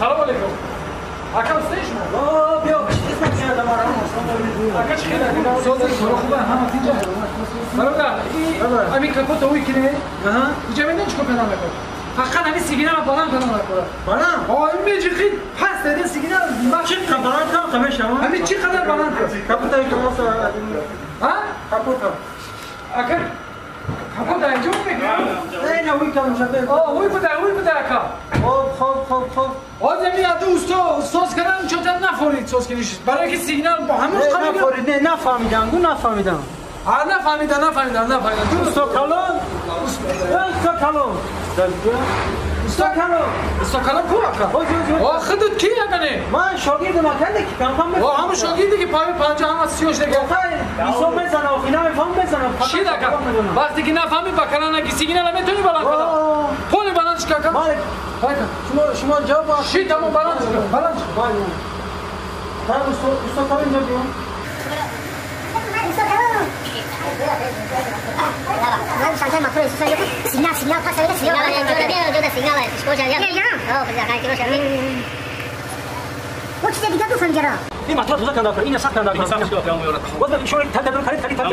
Салом алейкум. Ака устаи шумо? Биё, ака чӣ хел? Сози хуб ҳама тинҷа. Бародар, ҳамин капота уй кине? Иҷа медонӣ чӣ кор кардан мекунад? Фақат ҳамин сигнала баланд кардан мекунад. Баланд? Ин меҷиқи паст дадин сигнал. Чӣ қадар баланд кардам мешавад? Ҳамин чӣ қадар баланд кард? Капота икамоса. Ҳа? Капота. Ака капота инҷо мекунад? Не, не, уй кардам шабе. Уй буда, уй буда ака. Хоб, хоб, хоб, хоб. Ҳозир ми аду усто соз кардан чота нафорид соз куниш. Барои ки сигнал бо ҳамон қадар нафорид. Не, нафаҳмидам, гу нафаҳмидам. А нафаҳмидам, нафаҳмидам, нафаҳмидам. Усто калон? Усто калон. Усто калон. Усто калон ку ака? О худат ки ака не? Ман шогирдам ака не ки кам кам. О ҳамон шогирде ки пави панҷа ҳама сиёш дега. Исо мезана, охи намефаҳм мезана. Чӣ ака? Вақте ки нафаҳмӣ ба калон наги сигнала метавонӣ баланд кунӣ. Поли баланд чӣ ака? Бале. Шумо шумо ҷавоб ши тамом баланд чӣ? Баланд чӣ? Бале. Та усто усто калон инҷо биё. Signal, signal, passa aí, signal, signal, این مطلب توزا کنده این سخت کنده این سخت کنده شما تا تا کاری کاری تا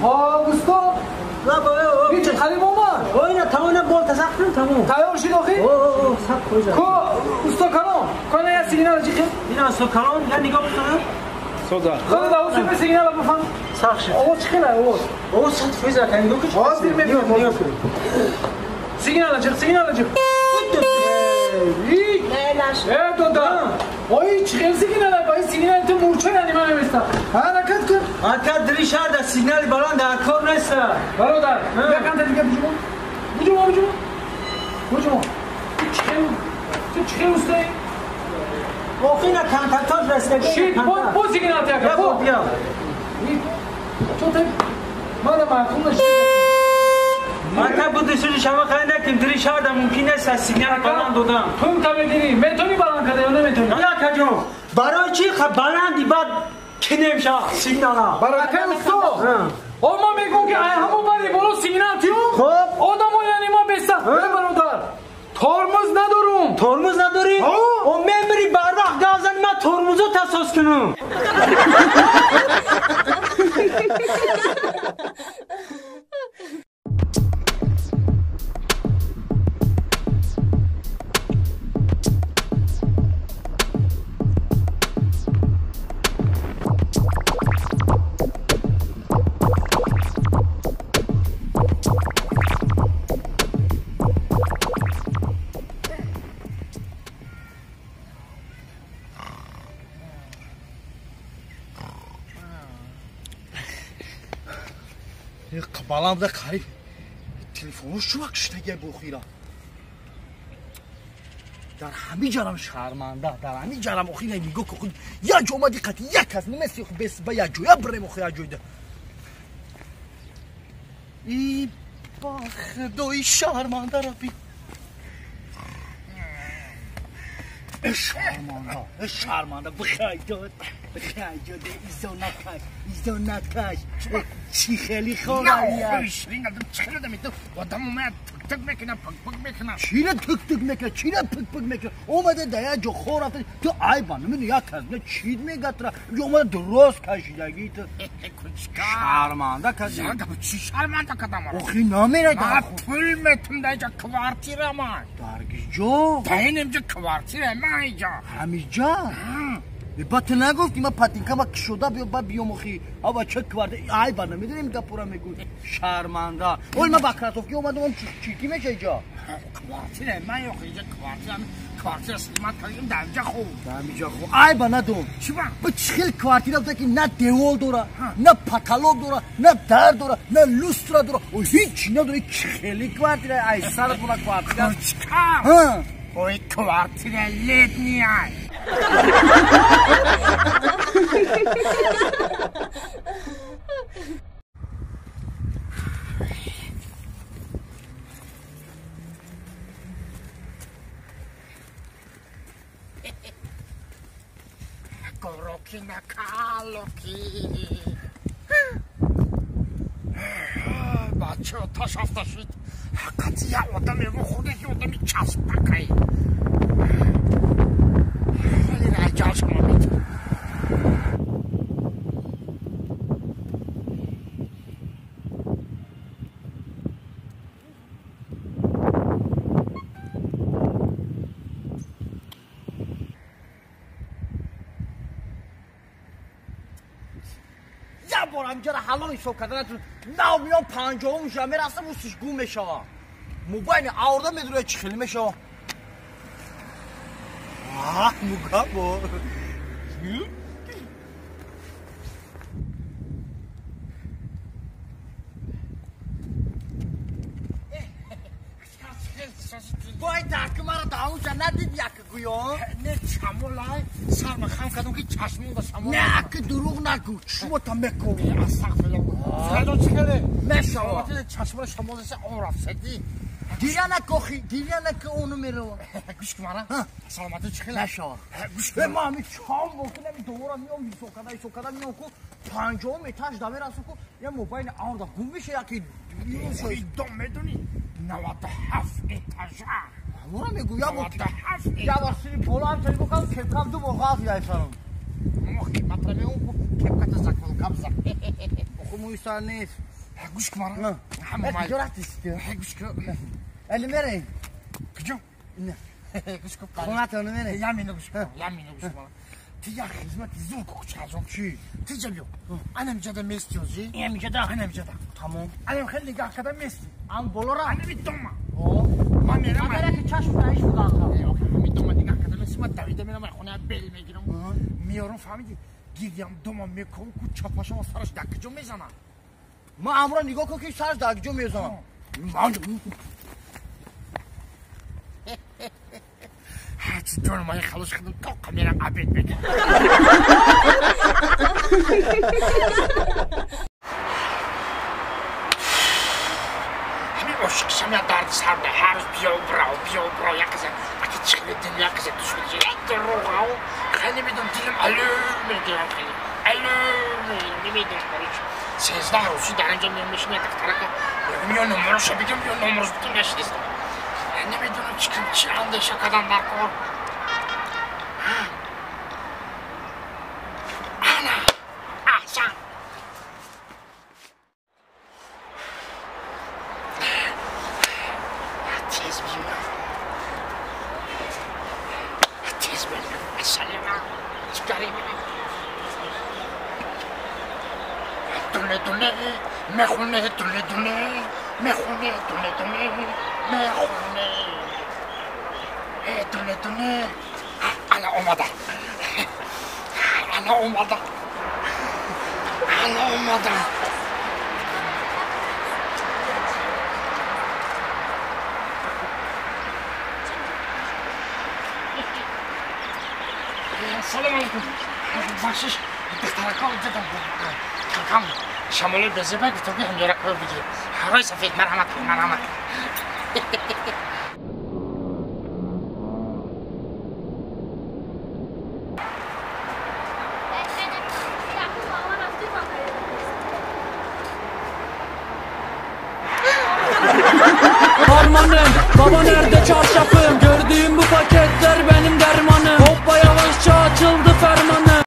ها دوستا هیچ خریم اومد اینا تمام بول تسخت تمام تیار شد آخی او سخت خوش کو استا کلام کنه یا سیگنال چی اینا استا کلام یا نگاه بکنم سوزا خود دا اوس سیگنال بفهم سخت شد او چی خیلی او او سخت فیزا کن نگاه کن حاضر میبینم سیگنال چی سیگنال چی نه دادا وای چه خیلی سیگنال با این سیگنال تو مورچه یعنی من نمیستم حرکت کن حرکت دری شهر در سیگنال بلند در کار نیست برادر یکم تا دیگه بجو بجو بجو بجو تو چه اوستایی آخه نه کنتاکتاش رسیده شیت با سیگنال تیکا با بیا تو تا من معقول نشد حتی بود سوزی شما خیلی نکنیم دری شهر در ممکن نیست از سیگنال بلند دادم تو تا بدینی میتونی بلند کنی یا نمیتونی نه کجا برای چی خب بلندی بعد کنیم شا سیگنالا برای که استاد او ما میگم که همون بری برو سیگنال تیو خب آدمو یعنی ما بسته برادر ترمز ندارم ترمز نداری او میمری بر وقت گازن من ترمزو تساس کنم баланд буда қариб телефоно шува киштагия бохира дар ҳами ҷарам шарманда дар ҳами ҷарам охира нигоҳ ку як ҷо омади қати як кас намеси бес ба як ҷоя бирем охи як ҷойда и ба худои шарманда раби шарманда шарманда бихайдод бихайдод изо накаш изо накаш чӣ хеле ховария одам омад тик-тик мекунад пик-пик мекунад чира тик-тик мекунад чира пик-пик мекунад омада да як ҷо хор рафта ту айба намедони як кас на чӣ мегатра ҷо омада дурост кашидагӣ ту кучка шарманда кади чӣ шарманда кадам охи намера пул метум дар иҷа квартира ман дар ҷо дар ин инҷа квартира ман иҷа ҳамиҷа ба ту нагуфти ман патинкама кишода биё ба биём охи ава ча квартира айба намедонем гапура мегӯй шарманда ой ман ба кроссовки омадам чӣ ки меша иҷа квартира ман охи иҷа квартира квартира снимат кардем дар инҷа хуб дар инҷа хуб айба надом чиба ба чӣ хел квартира буда ки на девол дора на потолок дора на дар дора на люстра дора ҳеҷ надора чӣ хели квартира ай сарат буна квартира кучка ой квартира летняя Короки на калоки. Бача оташ афташид. Ҳаққати як одам ево хурда ки одами часпакай. Ҳоли раҷал шумо мед. Бор ҳамҷара ҳалол ҳисоб карданатон нав миён панҷоҳум мешава, мерасам усиш гум мешава. Мобайни аврда медура чӣ хеле мешава. Мугабо. Бой даки мара даунҷа надид як гӯё? Не чамолай, сарма хам кардам ки чашмон ба шамол. Не, аки дурӯғ нагӯ, чишмота мекунӣ. Астағфируллоҳ. Фардо чӣ хеле? Мешава. Чашморо шамол заса об рафтсадӣ. Гиря накохи, гиря наки ону мерава. Гӯш кун мара. Саломатӣ чӣ хеле? Нашава. Гӯш кун. Ма ҳами чанд бор ки нами довора миём ҳисоб карда, ҳисоб карда миём ку панҷоҳум этаж да мерасам ку я мобайни аврда гум меша яки. Дом медонӣ? 97 этажа. Ҳамора мегӯ, я бор я бор сири боло ҳам телефон кардам, кепкам ду бор ғалт яйсарам. Мо қиматра меом ку кепката заколкам зад. Охо мӯи сар нест. Гӯш кун мара. Куҷо рафтисти? Гӯш кун. Али мерем. Куҷо? Не. Гӯш кун. Хонатон мерем. Я мина гӯш кун. Я мина гӯш кун. Ти як хизмати зур кучазон. Чӣ? Ти ҷа биё. Анам ҷада мести озӣ. Ам ҷада. Анам ҷада. Тамом. Анам хеле нигоҳ карда мести. Ам болора. Анами дома. Ман мерам. Агар яке чашм наиш будаха. Ҳами дома нигоҳ карда мести, ман давида мерам, хона бел мегирам. Меорам, фаҳмидӣ? Гирям дома мекунам ку чапашама сараш дар куҷо мезанам. Ман амро нигоҳ кун ки сараш дар куҷо мезанам. ҳарчи ҷонам ай халос кардам, тоқа мерам обед мекунам. Ҳамин ошиқшам я дарди сар да ҳар рӯз биё бирав, биё бирав, як каза аки чихли дил, як каза душман, як дурӯғ, хеле намедонам, дилам алӯ мегирам, хеле алӯ мегирам, намедонам барои чӣ. 13 рӯз дар инҷо мешинам, духтарака мегӯям ё номероша бигирам, ё номерош бигирам, нашидистам. Намедонам чӣ кунам, чӣ андеша кардам дар кор. Ана, аҳсан. Тез биёям. Тез биёям. Ассалому чикарем. Дуне дуне, мехоне дуне дуне, мехоне дуне дуне, мехоне. Дуне дуне. Ана омада. Ана омада. Ана омада. Салом алейкум. Бахшиш, духтарака дидам. Какам шамолои безеба гуфтам ки ҳамҷора кор бигирем. Ҳарой сафед, марҳамат, марҳамат. Harmanım, baba nerede çarşaf?